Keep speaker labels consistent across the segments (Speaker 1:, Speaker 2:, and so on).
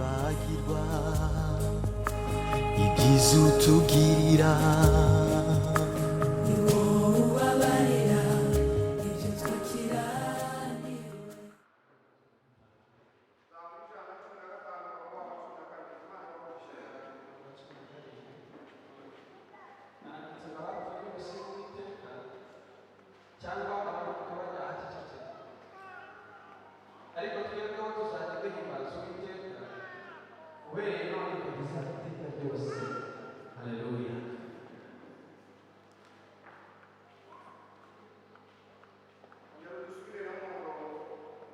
Speaker 1: Sinakwibagirwa ibyiza utugirira.
Speaker 2: Ni wowe ubabarira ibyo twakiraniwe.
Speaker 3: Nanditse ngo abapfuye ntibashima Uwiteka, cyangwa abaruhuka bajya ahacecekera, ariko twebweho tuzajya duhimbaza Uwiteka uhereye none kugeza iteka ryose. Haleluya.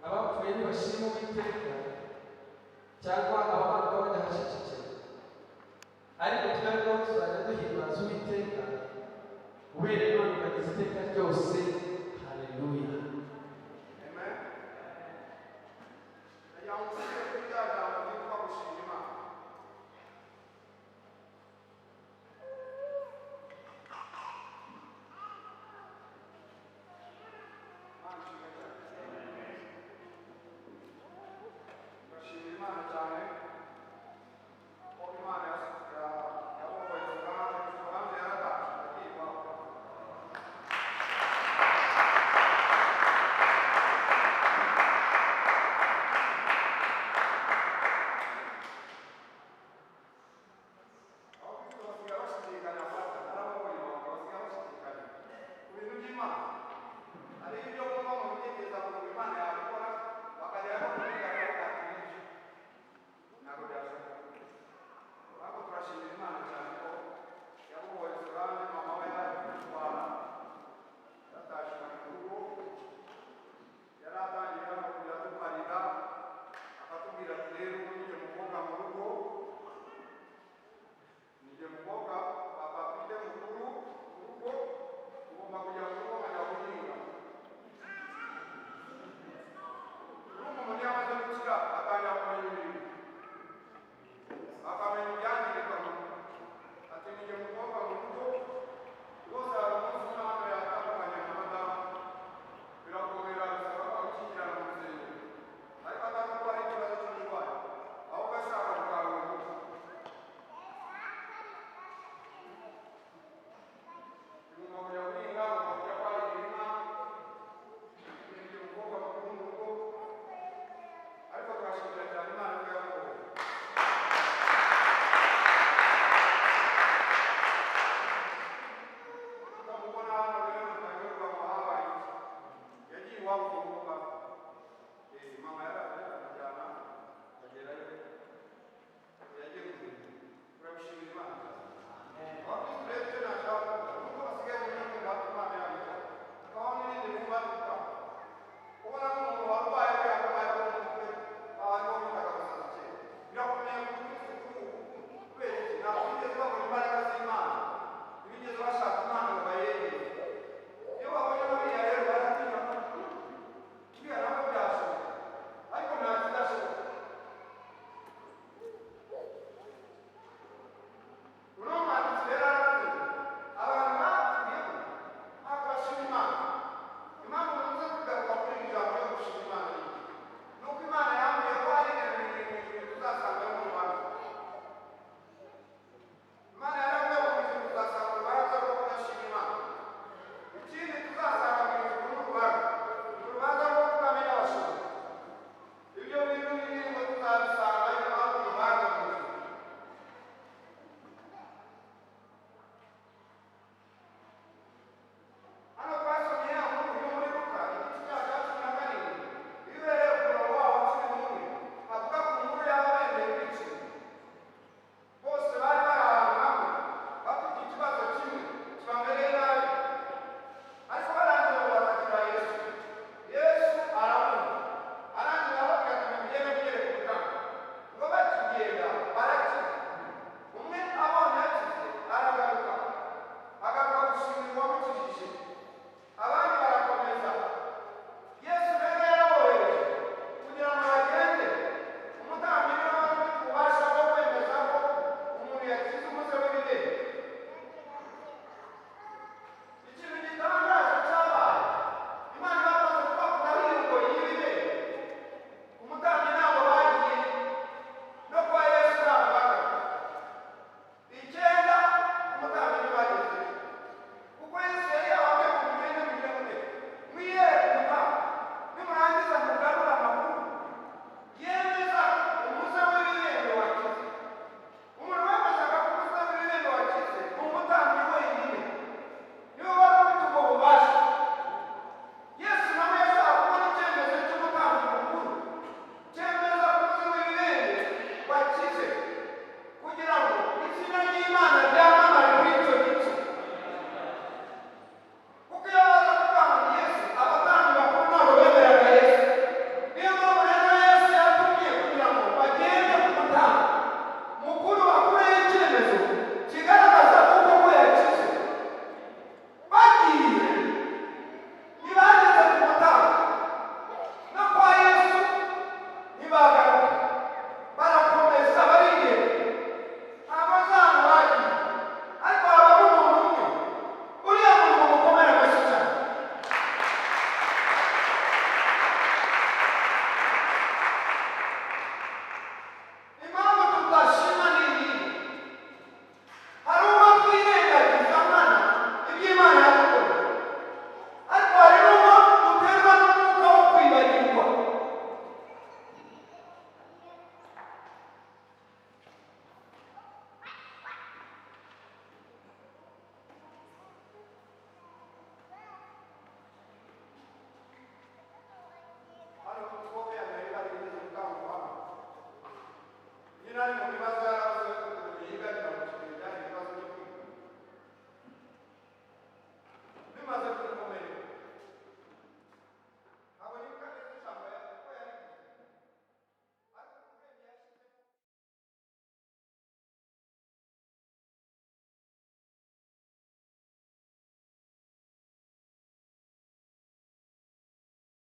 Speaker 3: Abapfuye ntibashima Uwiteka, cyangwa ababaruka bajya ahacecekera, ariko twebweho tuzajya duhimbaza Uwiteka uhereye none ukageza iteka ryose. Haleluya.
Speaker 4: Amen. Ndagira ngo nsubire kuri rya jambo ryitwa gushima Imana. Imana ishimwe cyane. Ndashimira Imana cyane ko Imana yabohoye Solange. Solange yaratashye, yagiye iwabo. Nyine ari mu